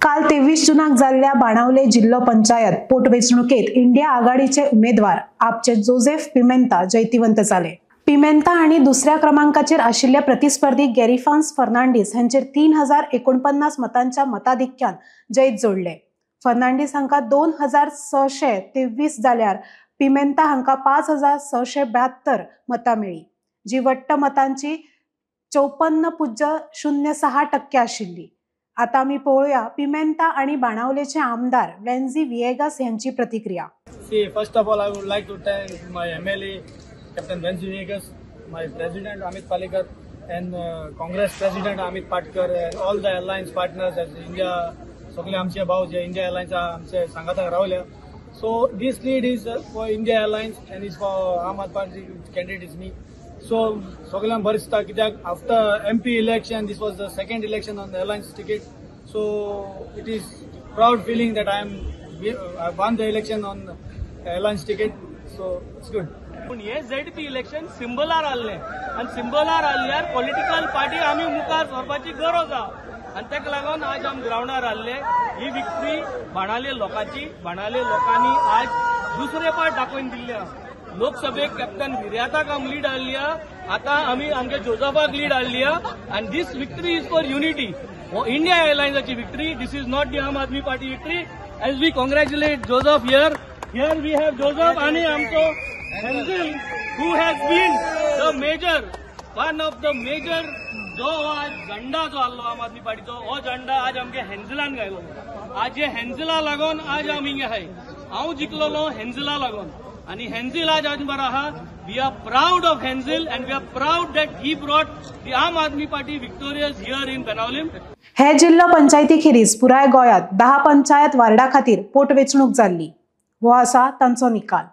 काल 23 जूनाक जाल्ल्या बाणावले जिल्लो पंचायत पोटवेंचणुकेत इंडिया आघाडीचे उमेदवार आपचे जोसेफ पिमेंता जैतिवंत जाले. पिमेंता आनी दुसऱ्या क्रमांकाचेर आशिल्ल्या प्रतिस्पर्धी गॅरिफान्स फर्नांडीस हांचेर 3049 मतांच्या मताधिक्यान जैत जोडले. फर्नांडीस हांकां 2623 जाल्यार पिमेंता हांकां 5672 मतां मेळ्ळी, जी वट्ट मतांची 54.06% आशिल्ली. आता आमी पळोवया पिमेंता आनी बाणावलेचे आमदार वेन्झी विएगास यांची प्रतिक्रिया. See, first of all, I would like to thank my MLA, Captain Venzy Viegas, my President Amit Palikar, and Congress President Amit Patkar, and all the alliance partners as India, सगळे आमचे भाव जे इंडिया अलायन्स आमचे सांगाताक रावल्या. So this lead is for India Alliance and is for Aam Aadmi Party candidate is me. So सगळ्यांक बरें दिसता कित्याक after MP election this was the second election on the alliance ticket. So it is proud feeling that I am I won the election on alliance ticket. So it's good. पूण हे ZP election सिंबलार आहलें आनी सिंबलार आहल्यार political party आमी मुखार सरपाची गरज आहा आनी ताका लागून आज आमी ग्रावंडार आहले. ही विक्ट्री बाणाले लोकांची, बाणाले लोकांनी आज दुसरे पाट दाखोवन दिल्ले आहा. लोकसभेक कॅप्टन विर्याताक आमी लीड हाडली आहा, आतां आमी आमगे जोजफाक लीड हाडली आहा आनी this victory is for unity. हो India एअरलायन्साची victory, this is not the Aam Aadmi Party victory. As we congratulate Joseph here, here we have Joseph आनी आमचो Henzil, who has been the major, one of the major, जो आज झंडा जो आहलो आम आदमी पार्टीचो, हो झंडा आज आमगे हेन्झलान घायलो. आज हे हेन्झला लागून आज आमी हिंगा आहाय. हांव जिखलोलो हेन्झला लागून आनी हेन्झिल आज आज बरो आहा. We are proud of Henzil and we are proud that he brought the Aam Aadmi Party victorious here in Benaulim. हे जिल्लो पंचायती खेरीज पुराय गोंयांत 10 पंचायत वार्डा खातीर पोटवेंचणूक जाल्ली. हो आसा तांचो निकाल.